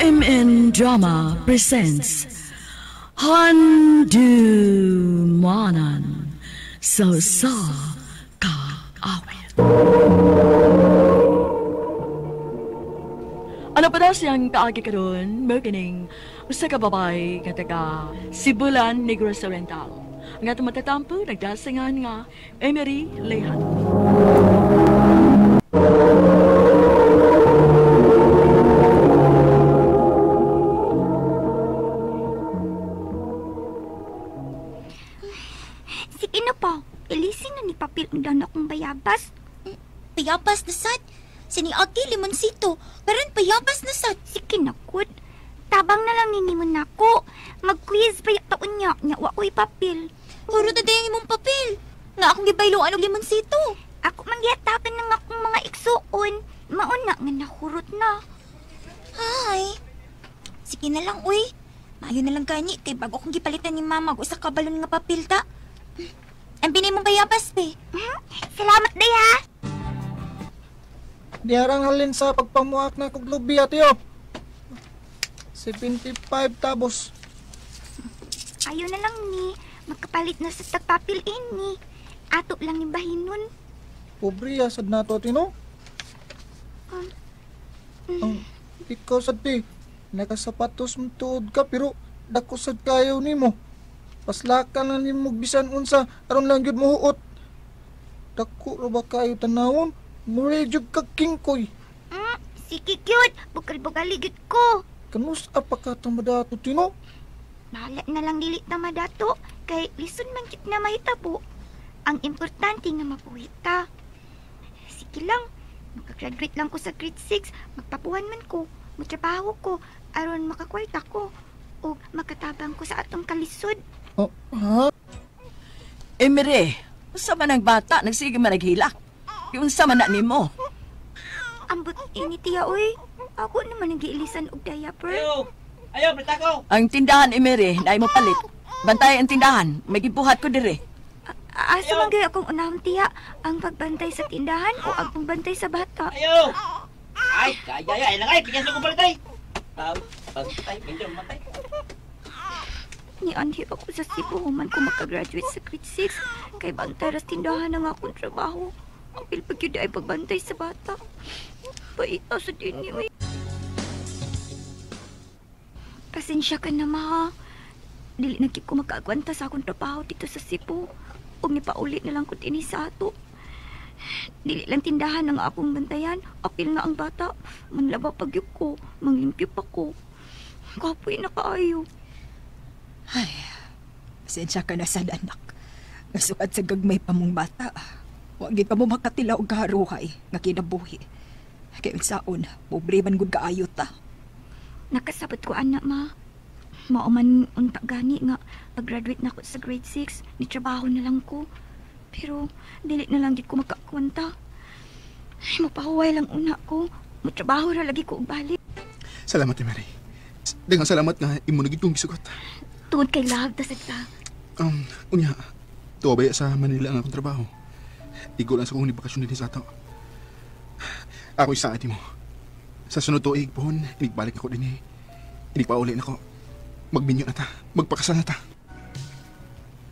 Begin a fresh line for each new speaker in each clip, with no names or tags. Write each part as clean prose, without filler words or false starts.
RMN Drama presents Handumanan sa Usa Ka Awit. Ano pa daw siyang kaagi karon, mao kining usa ka babae nga taga Sibulan, Negros Oriental. Ang atong matatampo nagdasingan nga Emery Lehan.
Sige na pa, ilisin na ni papel ang dana kong bayabas.
Bayabas na sad. Siniagi limonsito, karon bayabas na sad.
Sige na kud. Tabang na lang ninimo nako. Mag-quiz pa taon niya, nya wa ko'y papel.
Huro na dayang imong papel. Nga akong gibayloan og limonsito.
Ako man gihatagan ng akong mga igsuon. Mauna nga nahurot na.
Hay. Sige na lang, uy. Maayo na lang gani kay bago akong gipalitan ni mama og usa ka balon nga papel ta. Ang binay mong bayabas, be.
Salamat day ha.
Diharang halin sa pagpamuak na kog lubi ate oh. 75 tapos.
Ayo na lang ni, magkapalit na sa tagpapil ini. Ato lang ni bahinon.
Pobre sad nato ate no. Ang ikaw sad be, nakasapatos mo tuod ka pero dako sad kayo nimo. Paslakan na nimo bisan unsa aron lang gyud mohuot. Dako ra ba kayo tanawon? Mura jud ka kingkoy.
Sige cute, bukal-bukali gyud ko.
Kanus apa ka tamadato tino?
Bahala na lang dili ta madato kay lison man gyud na mahitabo. Ang importante nga mabuhi ta. Sige lang, makagraduate lang ko sa grade 6, magpapuhan man ko, motrabaho ko aron makakwarta ko ug makatabang ko sa atong kalisod.
Oh, ha?
Emery, unsa man ang bata nagsige man naghilak? Unsa man na nimo?
Ambot ini tiya oy. Ako naman ang giilisan og diaper.
Ayo. Ayo, prita ko.
Ang tindahan, Emery, naay mo palit. Bantay ang tindahan, may gibuhat ko diri.
Asa man gay akong unahon tiya, ang pagbantay sa tindahan o ang pagbantay sa bata?
Ayo. Ay, kaya ay lang ay, pikas ko palit ay. Bantay, medyo matay.
Nianhi ako sa Cebu human ko makagraduate sa grade 6 kay bantay ras tindahan ang akong trabaho. Apil pag yun ay pagbantay sa bata. Paita sa dini, uy. Pasensya ka na, ma. Dili na ko makaagwanta sa akong trabaho dito sa Cebu. O nipauli na lang ko dinhi sa ato. Dili lang tindahan ang akong bantayan. Apil nga ang bata. Manlaba pag yun ko. Manglimpyo pa ko. Kapoy na kaayo.
Ay, pasensya ka na sad, anak. Nasukad sa gagmay pa mong bata. Wag gid pa mo makatilaw og kaharuhay nga kinabuhi. Kay unsaon, pobre man gud kaayo ta.
Nakasabot ko ana, ma. Mao man unta gani nga pag-graduate na ko sa grade 6, ni trabaho na lang ko. Pero dili na lang gid ko makakwanta. Ay, mapahuway lang una ko. Motrabaho ra lagi ko og balik.
Salamat, Mary. Daghang salamat nga imo na gid kong gisugot.
Tungod kay love ta sad ta.
Unya, tuwa ba sa Manila ang akong trabaho? Igo lang sa kong bakasyon din sa ato. Ako isa ati mo. Sa sunod tuig pohon, inigbalik ako din eh. Inigpauli na ko. Magbinyo na ta. Magpakasal na ta.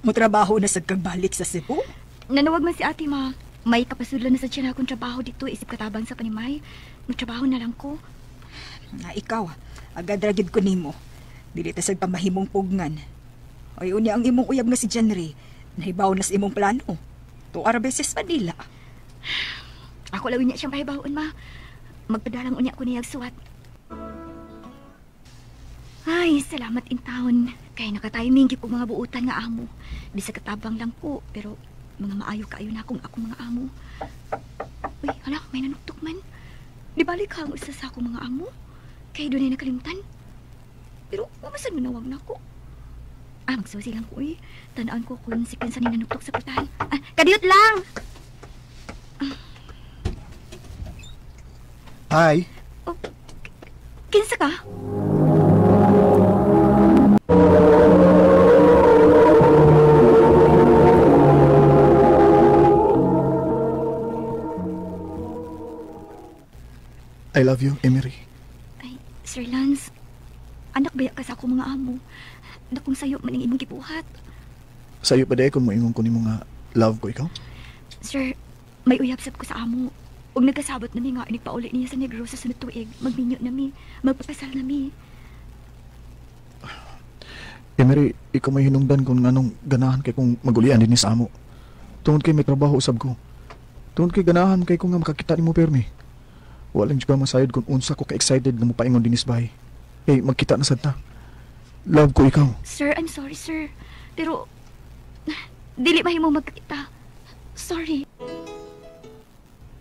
Motrabaho na sad kag balik sa Cebu?
Nanawag man si ate, ma. May kapasudlan na sa tiyan akong trabaho dito. Isip katabang sa panimay. Magtrabaho na lang ko.
Na ikaw, agad ra gid ko nimo. Dili ta sad pamahimong pugnan. Ay unya ang imong uyab nga si Jenry. Nahibaw na sa imong plano. Tuwa ra beses Manila.
Ako lang unya siyang pahibaw-on, ma. Magpadalang unya ko niyag suwat. Ay, salamat in taon. Kay nakatiming gyud ko mga buutan nga amo. Bisag katabang lang ko, pero mga maayo kaayo na akong akong mga amo. Uy, hala, may nanuktok man. Di balik ka ang usa sa akong mga amo. Kay dunay nakalimtan. Pero umasan mo nawag na ko. Ah, magsusi lang ko, uy. Tanaan ko kung si kinsa ni nanuktok sa putahan. Ah, kadiyot lang!
Hi.
Oh, kinsa ka?
I love you, Emery.
Ay, Sir Lance, Anak baya ka sa akong mga amo. Nakong sayo man ang imong gibuhat.
Sayo pa day kung moingon ko nimo nga love ko ikaw?
Sir, may uyab sab ko sa amo. Ug nagkasabot na mi nga inigpauli niya sa Negros sa sunod tuig. Magminyo na mi, magpakasal na mi.
Emery, ikaw may hinungdan kung anong ganahan kay kung magulian din ni sa amo. Tungod kay may trabaho usab ko. Tungod kay ganahan kay kung nga makakita nimo permi. Walang juga masayod kung unsa ko ka-excited nga mopaingon dinis bahay. Kay magkita na sad ta. Love ko ikaw.
Sir, I'm sorry, sir. Pero dili mahimo magkita. Sorry.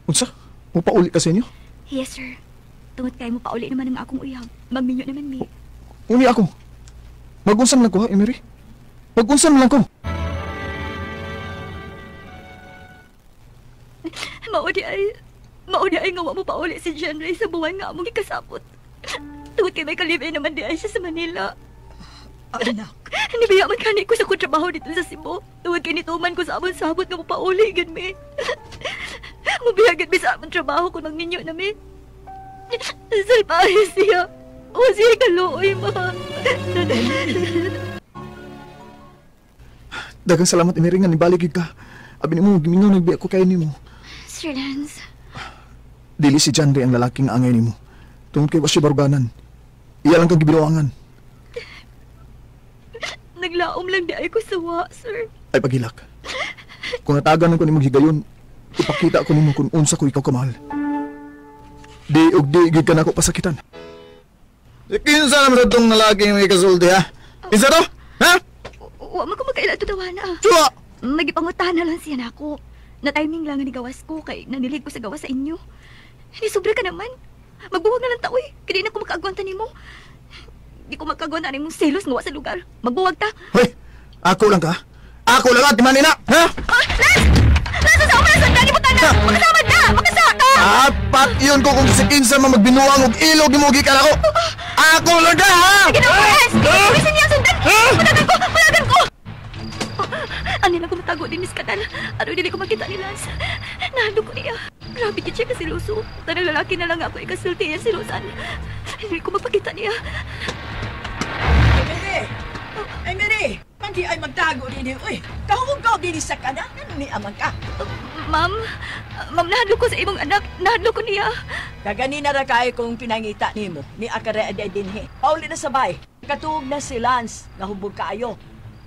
Unsa? Mopauli ka sa inyo?
Yes, sir. Tungod kay mo pauli naman ang akong uyab. Magminyo naman mi.
Uni ako. Mag-unsan lang ko ha, Emery? Mag-unsan lang ko.
Mao di ay nga wa mo pauli si John Ray sa buwan nga among gikasabot. Tungod kay may kalibay naman di ay siya sa Manila.
Anak.
Nibiya man kani ko sa akong trabaho dito sa Cebu. Tungod kay nituman ko sa among sabot nga mopauli gid mi. Mubiya gid mi sa among trabaho kung magninyo na mi. Salbahe siya. O siya kaluoy, ma.
Daghang salamat, Emery, nga nibalik gid ka. Abi nimo, gimingaw nagbiya ko kay nimo.
Sir Lance.
Dili si John Ray ang lalaking angay nimo. Tungod kay wa siya baruganan. Iya lang kang gibinuangan.
Naglaom lang di ay ko sawa, sir.
Ay pagilak. Kung natagan ko nimo higayon, ipakita ko nimo kung unsa ko ikaw kamahal. Di og di gid ka nako pasakitan. Kinsa naman sa tong lalaking may kasulti, ha? Kinsa to? Ha?
Wa man ko makaila to tawana.
Tsuwa!
Magipangutahan na lang siya nako. Na timing lang nga nigawas ko kay nanilig ko sa gawas sa inyo. Ni sobra ka naman. Magbuwag na lang ta, uy. Kaya di na ko makaagwanta nimo. Di ko makaagwanta nimong selos nga wa sa lugar. Magbuwag ta.
Hoy! Ako lang ka? Ako lang at manina, ha?
Ah, Lance! Lance, sa umalas ang dagi mo tanan! Makasama na! Makasaka!
Apat yun ko kung si kinsa man magbinuang og ilog nimo gikan ako. Ako lang ka, ha?
Sige na, Lance! Bilisan niya ang sundan! Pulagan ko! Pulagan ko! Ano lang ko matago din, Miss Katal. Ano dili ko makita ni Lance? Nahalo ko niya. Grabe kit siya kasiluso. Tanang lalaki na lang ako ikasulti niya silusan. Hindi ko mapakita niya.
Emery! Emery! Mandi ay magtago din. Uy, kahugaw din sa kana. Ano ni amang ka?
Ma'am, ma'am, nahadlok ko sa imong anak. Nahadlok ko niya.
Kaganina ra kay kong pinangita nimo ni akare ade dinhi. Pauli na sabay. Katuog na si Lance, nahubog kaayo.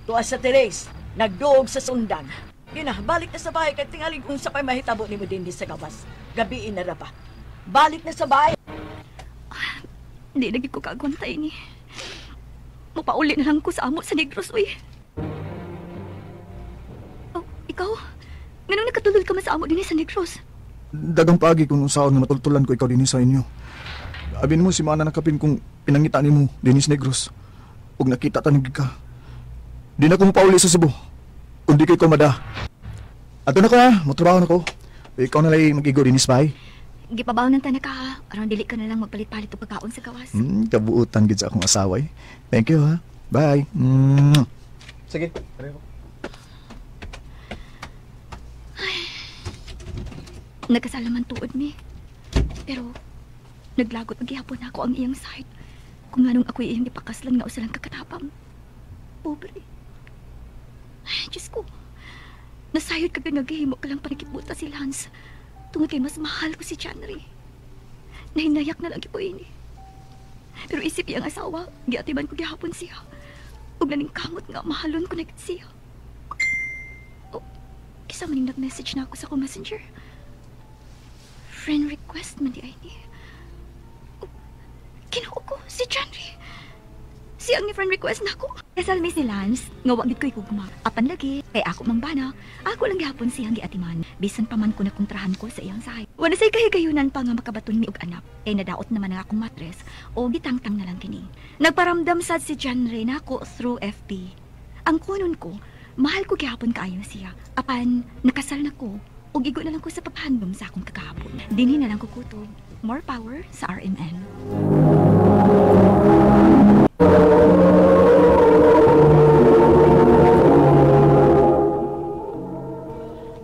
Tuwa sa Therese, nagduog sa sundan. Gina, balik na sa bahay kay tingalig unsa pay mahitabo nimo dinhi sa gawas. Gabiin na ra pa. Balik na sa bahay.
Hindi lagi ko kaagwantay ni. Mapauli na lang ko sa amo sa Negros, uy. Oh, ikaw? Nganong nakatulol ka man sa amo dinhi sa Negros?
Dagang paagi kung unsaon nga matultulan ko ikaw dinhi sa inyo. Abi nimo si Mana nakapin kung pinangita nimo dinhi sa Negros. Ug nakita ta nagig ka. Di na ko mapauli sa Cebu. Kundi kay ko mada. Ato na ko ha, motrabaho na ko. Ikaw na lang mag-igo dinhi sa bahay.
Gipabaw ng tanaka ha. Aron dili ka na lang magpalit-palit og pagkaon sa gawas.
Kabuutan gid sa akong asawa eh. Thank you ha. Bye. Sige, pareho.
Ay, nagkasalaman tuod mi. Pero naglagot ang gihapon ako ang iyang side. Kung anong ako'y iyang ipakaslan nga usa lang kakatapang. Pobre. Ay, Diyos ko. Nasayod ka nga gihimo ka lang panagibuta si Lance. Tungod kay mas mahal ko si Janry. Nahinayak na lang ko ini. Pero isip iyang asawa, giatiman ko gihapon siya. Ug naning kamot nga mahalon ko na siya. Oh, kisa maning nag-message na ako sa akong messenger. Friend request man di ay ni. Oh, kinuo ko si Janry. Siya ang ni-friend request na ako. Kasal mi si Lance, nga wa gid ko ikugma. Apan lagi, kay ako mang bana, ako lang gihapon siyang giatiman. Bisan pa man ko na kontrahan ko sa iyang sahay. Wala say kahigayunan pa nga makabaton mi og anak. Kay nadaot naman ang akong matres o gitangtang na lang kini. Nagparamdam sad si John Ray nako through FB. Ang kunon ko, mahal ko gihapon kaayo siya. Apan nakasal na ko ug igo na lang ko sa paghandom sa akong kagahapon. Dinhi na lang ko kutob. More power sa RMN.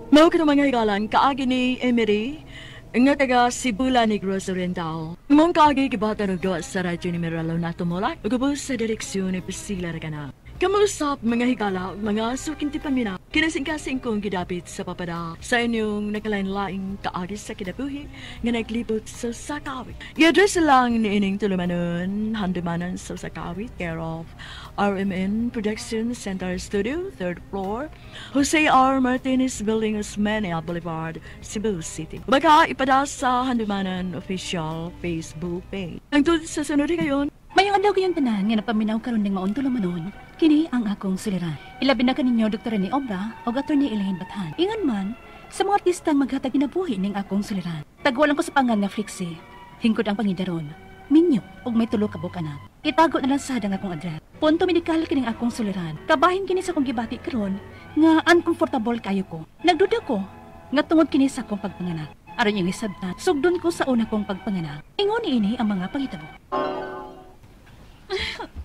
Mao kini mga higalan kaagi ni Emery nga taga Sibula Negros Oriental. Ang mong kaagi gibata og duwa sa radyo ni Meralo na tumulak ug ubos sa direksyon ni Priscilla Ragana. Kamusap mga higala, mga suking pamina, kinasingkasing kong gidapit sa papada sa inyong nakalain-laing kaagi sa kinabuhi nga naglibot sa Sakawit. I-address lang ni ining tulumanon, handumanan sa Sakawit, care of RMN Production Center Studio, 3rd floor, Jose R. Martinez Building, Osmeña Boulevard, Cebu City. Baka ipada sa Handumanan official Facebook page. Ang tulad sa sunod ngayon,
Mayong adlaw kayong tanan nga napaminaw karon ning maong tulumanon, kini ang akong suliran. Ilabi na kaninyo Dr. Rene Obra o Attorney Elaine Bathan. Ingon man, sa mga artistang maghatag kinabuhi ning akong suliran. Tagwalan ko sa pangan nga Flixie, hingkod ang pangidaron, minyo ug may tulo ka buok anak. Itago na lang sad ang akong address. Punto medikal kining akong suliran. Kabahin kini sa akong gibati karon nga uncomfortable kayo ko. Nagduda ko nga tungod kini sa akong pagpanganak. Aron yung isabtan, sugdon ko sa una kong pagpanganak. Ingon niini ang mga panghitabo.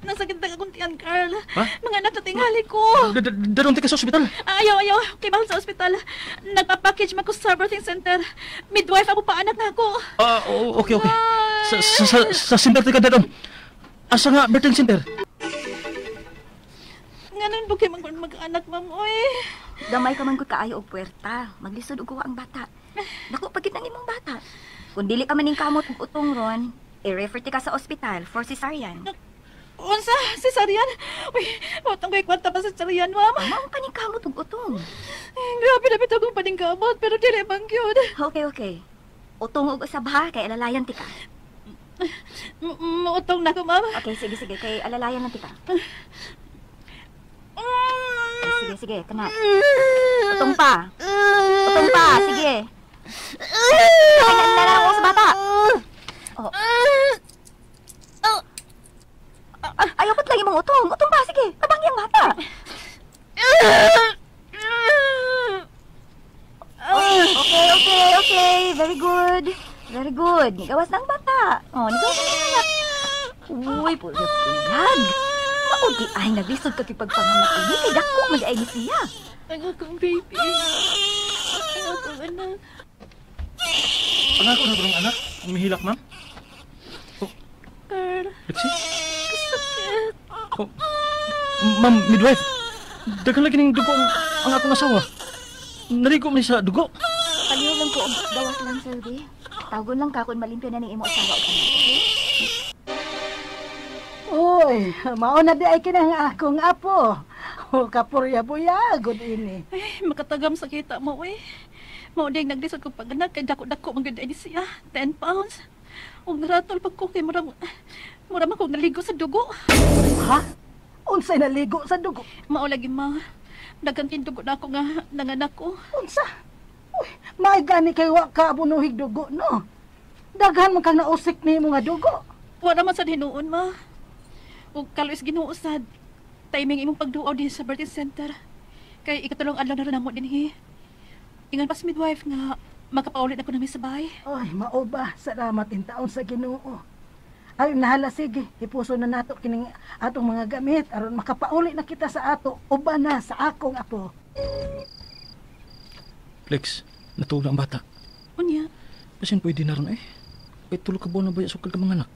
Nasakit na akong tiyan, Carl.
Ha?
Mga anak na tingali ko.
Daron ka sa ospital.
Ayaw, ayaw. Kay mahal sa ospital. Nagpa-package man ko sa birthing center. Midwife ako pa anak na ako.
Ah, okay, okay. Sa center ka daron. Asa nga birthing center?
Nganon bukay man mag-anak, ma'am, oy.
Gamay ka man gud kaayo og puwerta. Maglisod og kuha ang bata. Dako pagit nang imong bata. Kung dili ka man ning kamot og utong ron, i-refer ti ka sa ospital for cesarean.
Unsa? Cesarean? Uy, watong ko'y kwarta pa sa cesarean, ma'am.
Mao pa ning kamot og utong.
Eh, grabe na bitaw kong paningkamot, pero dili man gyud.
Okay, okay. Utong og usab ha, kay alalayan ti ka.
Utong na ko, ma'am.
Okay, sige, sige. Kay alalayan lang ti ka. Ay, sige, sige. Kana. Utong pa. Utong pa. Sige. Ay, nalala ko sa bata. Oh. Ayaw ba't lagi mong utong? Utong pa, sige. Tabang yung bata. Okay, okay, okay. Very good. Very good. Nigawas na ang bata. Oh, nigawas na ang anak. Uy, puyag-puyag. Maugi ay naglisod ka kipagpanganak ini. Kay dako mag-ay ni siya.
Ang akong baby. Ang akong anak.
Ang ako na barong anak? Ang mihilak, ma'am? Oh.
Carl.
Lexi?
Kasakit.
Oh. Ma'am, midwife. Daghan lagi ning dugo ang akong asawa. Naligo man sa dugo.
Palihog lang ko og gawas lang, sir, be. Tawagon lang ka kung malimpyo na ning imo asawa og anak, okay?
Uy, mao na di ay kinang akong apo. O kapurya-buya, good ini.
Ay, makatagam sa kita mo, eh. Mao di naglisod kong pag-anak, kay dako-dako man gyud ni siya, 10 pounds. Ug naratol pag ko kay mura man kog naligo sa dugo.
Ha? Unsay naligo sa dugo?
Mao lagi ma. Daghan kin dugo na ako nga nanganak ko.
Unsa? Uy, maay gani kay wa ka abunuhig dugo, no? Daghan man kang nausik nimo nga dugo.
Wala man sad hinuon, ma. Ug kaluis Ginoo sad. Timing imong pagduaw din sa birthing center. Kay ikatulong adlaw na ron namo dinhi. Ingon pas midwife nga makapaulit ako nami sa bahay.
Ay, mao ba? Salamat in taon sa Ginoo. Ay, nahala, sige. Ipuso na nato kining atong mga gamit aron makapauli na kita sa ato. Uban na sa akong apo.
Flex, natuog na ang bata.
Unya?
Basin pwede na ron eh. Kay tulo ka buwan na ba sukal ka mga anak?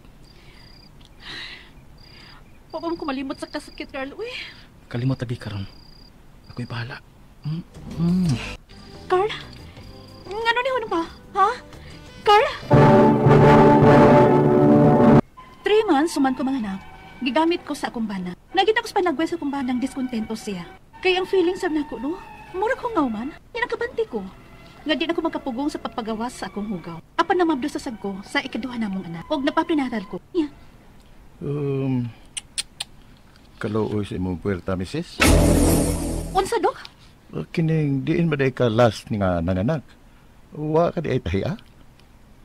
Wa pa mo kumalimot sa kasakit, Carl. Uy.
Kalimot lagi karon. Ako'y bahala.
Carl? Ngano ni pa? Ha? Carl? 3 months suman ko mga anak. Gigamit ko sa akong bana. Nagita ko sa panagwe sa akong banang diskontento siya. Kay ang feeling sa nako, no? Mura ko ngawman. Pinakabanti ko. Nga di na ko magkapugong sa pagpagawas sa akong hugaw. Apan namabdo sa sagko sa ikaduha namong anak. Og napaprinatal ko. Yeah.
Kaluoy sa imong puwerta, misis.
Unsa, Dok?
Kining diin ba day ka last nga nanganak? Wa ka di ay tahi, ah?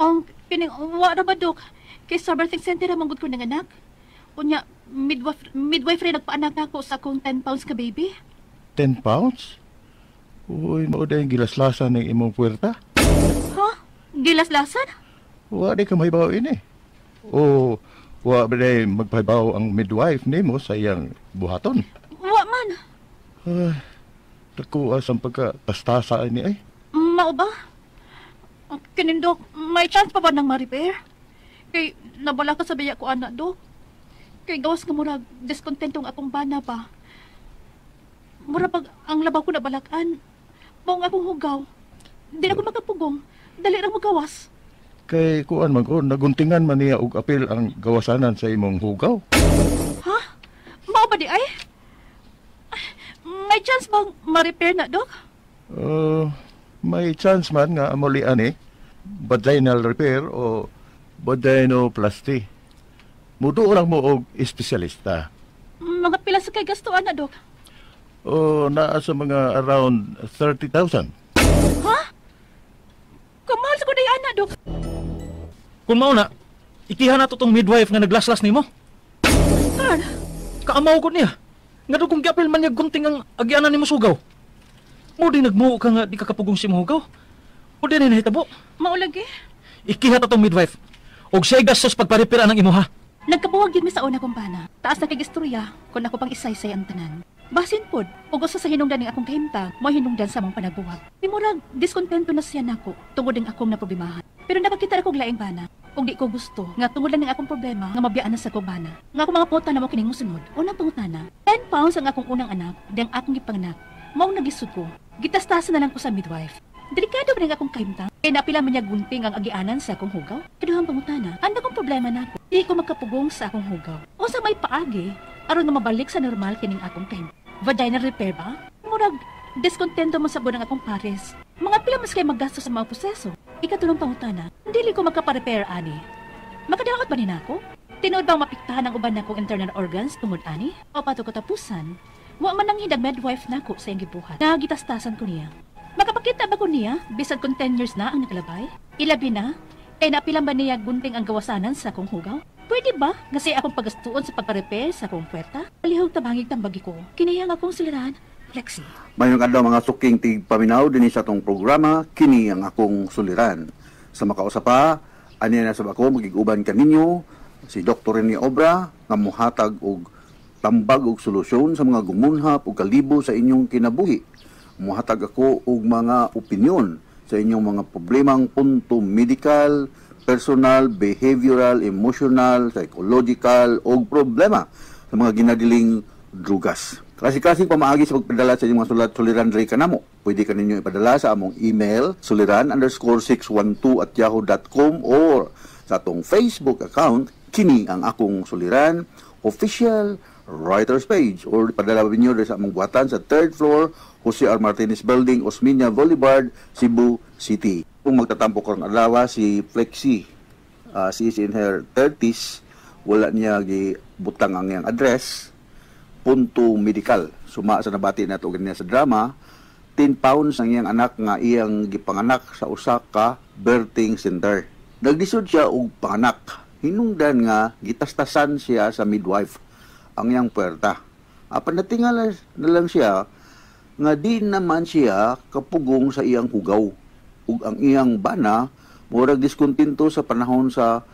Ang kining wa ra ba, Dok? Kay sa birthing center ra manggod ko nanganak. Unya, midwife rin nagpaanak nako sa akong 10 pounds ka baby.
10 pounds? Uy, mao day gilaslasan ning imong puwerta.
Ha? Gilaslasan?
Wa di ka mahibaw ini. O wa ba day magpahibaw ang midwife nimo sa iyang buhaton?
Wa man.
Ay, dako asang pagka tastasa ini ay.
Mao ba? Kinindok, may chance pa ba ng ma-repair? Kay nabala ka sa biya ko ana, Dok. Kay gawas nga murag diskontento ang akong bana pa. Mura pag ang labaw ko nabalakan. Maong akong hugaw. Di na ko makapugong. Dali ra magawas.
Kay kuan man ko, naguntingan man niya og apil ang gawasanan sa imong hugaw.
Ha? Mao ba di ay? May chance bang ma-repair na, Dok?
May chance man nga amulian eh. Vaginal repair o vaginoplasty. Muduo lang mo og espesyalista.
Mga pila sa kay gastuan na, Dok?
O naa sa mga around 30,000.
Ha? Kamahal sa ko day ana, Dok.
Kung mao na, ikiha na to tong midwife nga naglaslas nimo.
Sir,
Kaamaw ko niya. Nga do kung giapil man niya gunting ang agianan nimo sugaw. Mo di nagmuo ka nga di ka kapugong si hugaw. O di na nahitabo.
Mao lagi.
Ikiha ta tong midwife. Og siya'y gastos pagparipira ng imuha.
Nagkabuwag yun mi sa una kong bana. Taas na kay istorya kung ako pang isaysay ang tanan. Basin pod, og usa sa hinungdan ning akong kahimtang, mo hinungdan sa among panagbuwag. Timurag, diskontento na siya nako tungod ning akong naproblemahan. Pero nakakita ra kog laing bana. Ug di ko gusto nga tungod lang ning akong problema nga mabiyaan na sa akong bana. Nga akong mga pota na mo kining mosunod. Unang pangutana, 10 pounds ang akong unang anak, diyang akong gipanganak. Maong nagisud ko. Gitastasan na lang ko sa midwife. Delikado ba ning akong kahimtang? Kaya napila man niya gunting ang agianan sa akong hugaw? Kaduhang pangutana, ang akong problema nako. Di ko makapugong sa akong hugaw. Unsa may paagi aron nga mabalik sa normal kining akong kahimtang? Vaginal repair ba? Murag diskontento mo sa bunang akong pares. Mga pila mas kay maggasto sa mga proseso. Ikatulong pangutana, dili ko makapa-repair ani. Makadaot ba ni nako? Tinuod bang mapiktahan ang uban nakong internal organs tungod ani? O pato katapusan, wa man nang hindag midwife nako sa iyang gibuhat. Nagitastasan ko niya. Makapakita ba ko niya bisan kung 10 years na ang nakalabay? Ilabi na, kay napilang ba niya gunting ang gawasanan sa akong hugaw? Pwede ba nga siya akong pagastuon sa pagpa-repair sa akong puwerta? Palihog tabangig tambagi ko. Kinahang akong suliran, Flexi.
Mayong adlaw mga suking tigpaminaw dinhi sa atong programa kini ang akong suliran. Sa makausa pa, aniya na sab ako magig-uban kaninyo si Dr. Rene Obra nga mohatag og tambag og solusyon sa mga gumunhap ug kalibo sa inyong kinabuhi. Mohatag ako og mga opinyon sa inyong mga problemang punto medical, personal, behavioral, emotional, psychological o problema sa mga ginadiling drugas. Klase-klaseng pamaagi sa pagpadala sa inyong mga sulat suliran diri kanamo. Pwede ka ninyo ipadala sa among email suliran_612@yahoo.com or sa atong Facebook account kini ang akong suliran official writers page, or ipadala ninyo diri sa among buhatan sa 3rd floor Jose R. Martinez Building, Osmeña Boulevard, Cebu City. Kung magtatampo karong adlaw si Flexi, she is in her 30s, wala niya gibutang ang iyang address, punto medical. Suma sa nabati nato ganina sa drama, 10 pounds ang iyang anak nga iyang gipanganak sa usa ka birthing center. Naglisod siya og panganak. Hinungdan nga gitastasan siya sa midwife ang iyang puwerta. Apan natingala na lang siya nga di naman siya kapugong sa iyang hugaw. Ug ang iyang bana murag diskontento sa panahon sa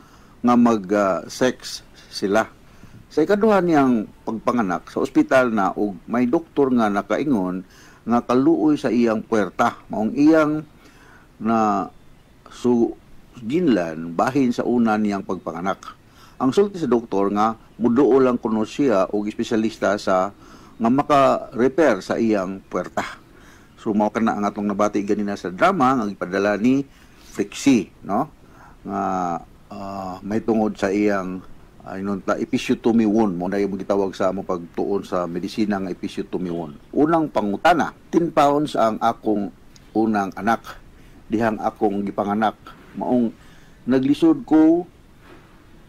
nga mag-sex sila. Sa ikaduha niyang pagpanganak sa ospital na og may doktor nga nakaingon nga kaluoy sa iyang puwerta. Maong iyang na su ginlan bahin sa una niyang pagpanganak. Ang sulti sa doktor nga muduo lang kuno siya og espesyalista sa nga maka-repair sa iyang puwerta. So mao kana ang atong nabati ganina sa drama nga gipadala ni Flexi, no? Nga may tungod sa iyang inunta episiotomy wound, mo na yung gitawag sa amo pagtuon sa medisina nga episiotomy wound. Unang pangutana, 10 pounds ang akong unang anak dihang akong gipanganak. Maong naglisod ko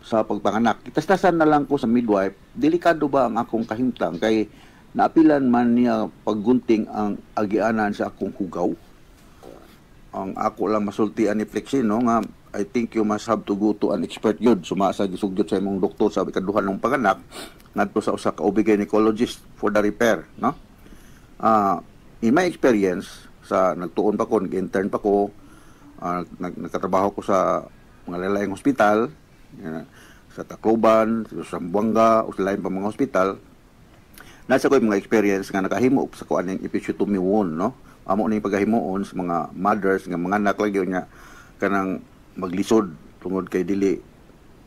sa pagpanganak. Itastasan na lang ko sa midwife, delikado ba ang akong kahimtang kay naapilan man niya paggunting ang agianan sa akong hugaw. Ang ako lang masultian ni Flexi, no, nga I think you must have to go to an expert yun. Suma sa gisugyot sa imong doktor sa ikaduha ng panganak ngadto sa usa ka OB gynecologist for the repair, no? In my experience sa nagtuon pa ko, nag-intern pa ko, nagkatrabaho ko sa mga lalaing hospital, sa Tacloban, sa Zamboanga, o sa lain pa mga hospital. Nasa ko yung mga experience nga nakahimo sa kuan ning episiotomy wound, no? Amo ning paghimuon sa mga mothers nga mga anak lagi niya kanang maglisod tungod kay dili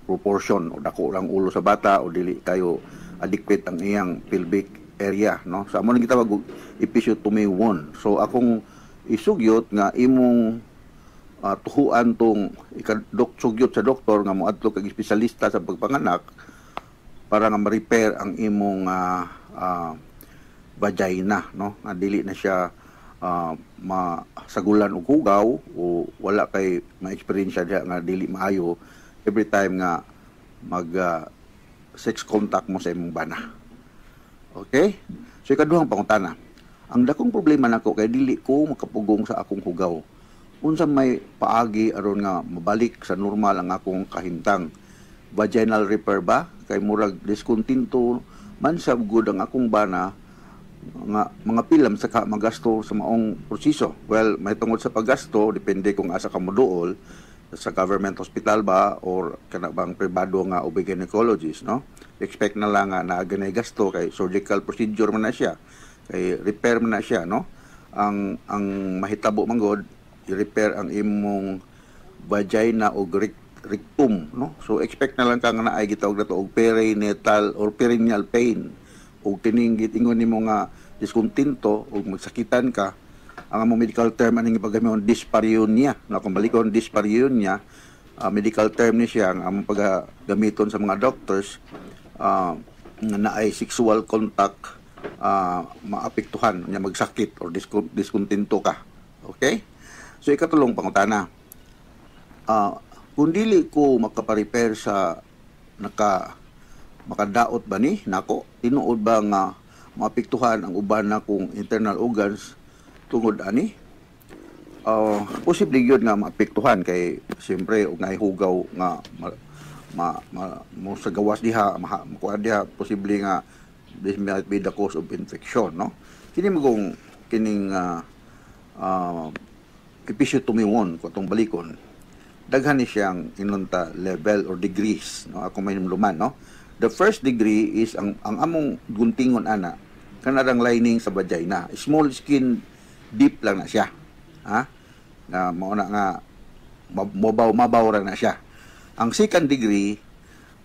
proportion o dako lang ulo sa bata o dili kayo adequate ang iyang pelvic area, no? So amo nang gitawag og episiotomy wound. So akong isugyot nga imong tuhuan tong ikadok sugyot sa doktor nga moadto kag espesyalista sa pagpanganak para nga ma-repair ang imong vagina, no, nga dili na siya masagulan og hugaw o wala kay ma-experience diha nga dili maayo every time nga mag sex contact mo sa imong bana. Okay? So ikaduhang pangutana. Ang dakong problema nako kay dili ko makapugong sa akong hugaw. Unsa may paagi aron nga mabalik sa normal ang akong kahimtang? Vaginal repair ba? Kay murag diskontento man sa gud ang akong bana nga mga pilam sa ka magasto sa maong proseso. Well, may tungod sa paggasto, depende kung asa ka moduol, sa government hospital ba or kana bang pribado nga OB gynecologist, no? Expect na lang nga naa ganay gasto kay surgical procedure man na siya, kay repair man na siya, no? Ang mahitabo man gud, i-repair ang imong vagina o rectum, no? So expect na lang ka nga naay gitawag nato og perinatal or perineal pain og kining giingon nimo nga diskontento og magsakitan ka. Ang among medical term aning ipagamiton, dyspareunia, no? Kung balikon, dyspareunia, medical term ni siya ang among paggamiton sa mga doctors, nga naay sexual contact, maapektuhan nya, magsakit or diskontento ka. Okay? So ikatulong pangutana, kung dili ko makaparepair sa naka makadaot ba ni nako, tinuod ba nga maapektuhan ang uban na kong internal organs tungod ani? Posible gyud nga maapektuhan kay siyempre og nahihugaw nga ma, mo sa gawas diha, makuha diha, posible nga this might be the cause of infection, no? Kini magong kining episiotomy wound ko atong balikon, daghan ni siyang inunta level or degrees, no? Ako may luman, no? The first degree is ang among guntingon ana, kanarang lining sa vagina, small skin deep lang na siya, ha, na mao na nga mabaw mabaw ra na siya. Ang second degree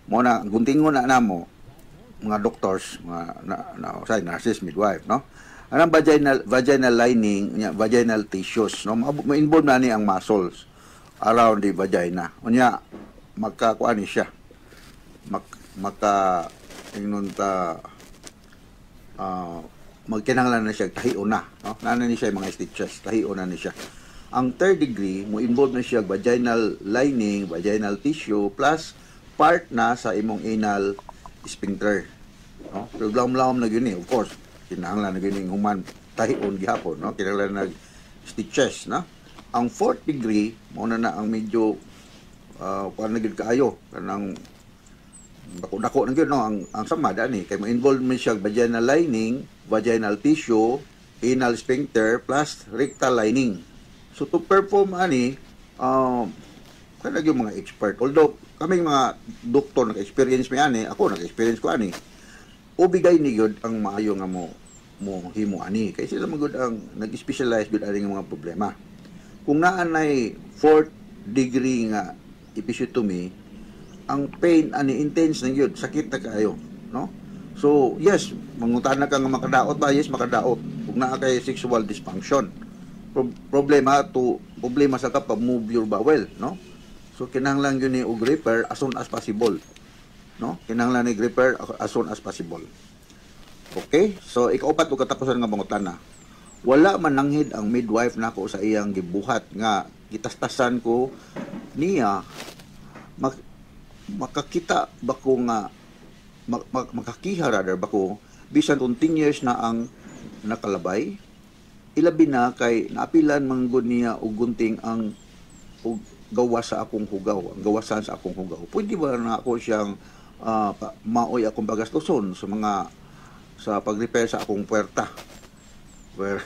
mo na ang guntingon na namo mga doctors, mga na say nurses, midwife, no? Anang vaginal lining nya, vaginal tissues, no, ma-involve na ni ang muscles around the vagina. Unya makakuan ni siya, maka ingnon ta, magkinahanglan na siya tahion na, no? Naa ni siya mga stitches, tahion na ni siya. Ang third degree mo involve na siya vaginal lining, vaginal tissue plus part na sa imong anal sphincter, no? Pero lawom-lawom na gyud ni, of course kinahanglan na gyud ning human tahion gihapon, no? Kinahanglan nag stitches, no? Ang fourth degree mo na ang medyo kuan na gyud kaayo, kanang dako-dako na gyud, no? Ang sama dani kay mo-involve man siya vaginal lining, vaginal tissue, anal sphincter plus rectal lining. So to perform ani, kana yung mga expert. Although kaming mga doktor naka-experience mi ani, ako naka-experience ko ani. OB-GYN ni gyud ang maayo nga mo himo ani kay sila man gud ang nag-specialize gud ani nga mga problema. Kung naa nay fourth degree nga episiotomy, ang pain ani intense na gyud, sakit na kaayo, no? So yes, mangutana ka nga makadaot ba? Yes, makadaot kung naa kay sexual dysfunction. Problema to problema sa ka pa move your bowel, no? So kinahanglan gyud ni og repair as soon as possible, no? Kinahanglan ni repair as soon as possible. Okay? So ikaupat ug katapusan nga pangutana. Wala man nanghid ang midwife nako sa iyang gibuhat nga gitastasan ko niya, makakita ba ko nga makakiha rather ba ko bisan kung 10 years na ang nakalabay, ilabi na kay naapilan man gud niya og gunting ang og gawas sa akong hugaw, ang gawasan sa akong hugaw? Pwede ba na ako siyang maoy akong pagastuson sa mga sa pag-repair sa akong puwerta? Well,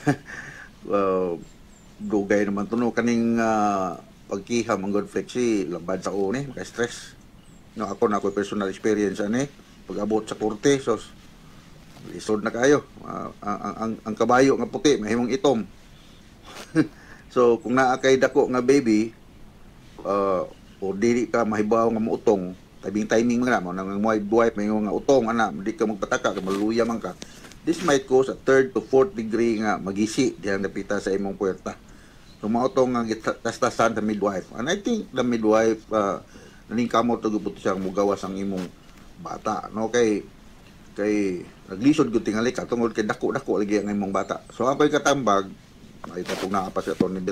dugay naman to, no? Kaning pagkiha man gud, Flexi, labad sa uni, maka-stress, no? Ako na ako personal experience ani. Pag-abot sa korte, so lisod na kayo. Ang kabayo nga puti mahimong itom. So kung naa kay dako nga baby, o dili ka mahibaw nga moutong. Timing timing man mo nang midwife may nga utong ana, di ka magpataka kay maluya man ka. This might cause a third to fourth degree nga magisi diyang napita sa imong puwerta. So mao to nga gitastasan sa midwife. And I think the midwife naningkamot to gud siyang mugawas ang imong bata, no, kay kay naglisod gud tingali ka tungod kay dako-dako lagi ang imong bata. So ako'y katambag ay katong naa pa si Atty.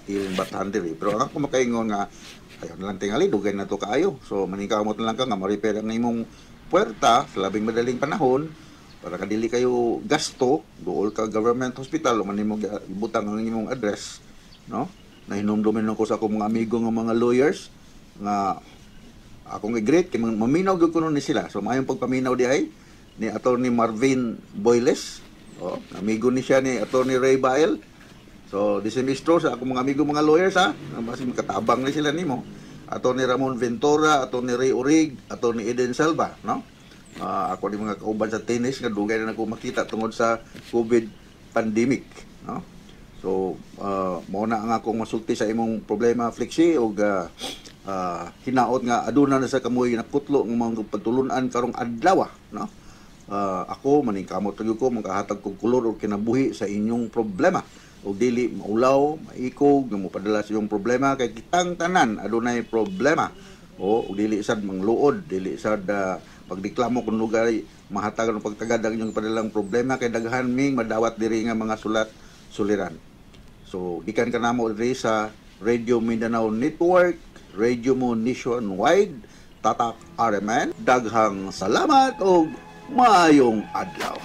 Ilin Batan diri, pero ang ako makaingon nga ayaw na lang tingali, dugay na to kaayo. So maningkamot na lang ka nga ma-repair ang imong puwerta sa labing madaling panahon para kadili kayo gasto, duol ka government hospital o man nimo ibutang ang imong address, no? Nahinumdumin ko sa akong mga amigo nga mga lawyers nga akong i-greet kay maminaw gyud kuno ni sila. So maayong pagpaminaw di ay ni Attorney Marvin Boyles. Oh, amigo ni siya ni Attorney Ray Bael. So this is true sa akong mga amigo mga lawyers ha. Basin makatabang ni sila nimo. Attorney Ramon Ventura, Attorney Ray Urig, Attorney Eden Salva, no? Ako ni mga kauban sa tennis nga dugay na nako makita tungod sa COVID pandemic, no? So mao na ang akong masulti sa imong problema, Flexi, og hinaot nga aduna na sa kamoy naputlo ng mga pagtulunan karong adlaw, no? Ako maningkamot gyud ko makahatag kog kolor og kinabuhi sa inyong problema og dili maulaw, maikog nga mopadala sa inyong problema kay kitang tanan adunay problema. O og dili sad mangluod, dili sad pagdeklamo kung lugay mahatagan og pagtagad ang inyong padalang problema kay daghan ming madawat diri nga mga sulat suliran. So gikan kanamo diri sa Radio Mindanao Network, Radio Mo Nationwide, Tatak RMN. Daghang salamat og maayong adlaw.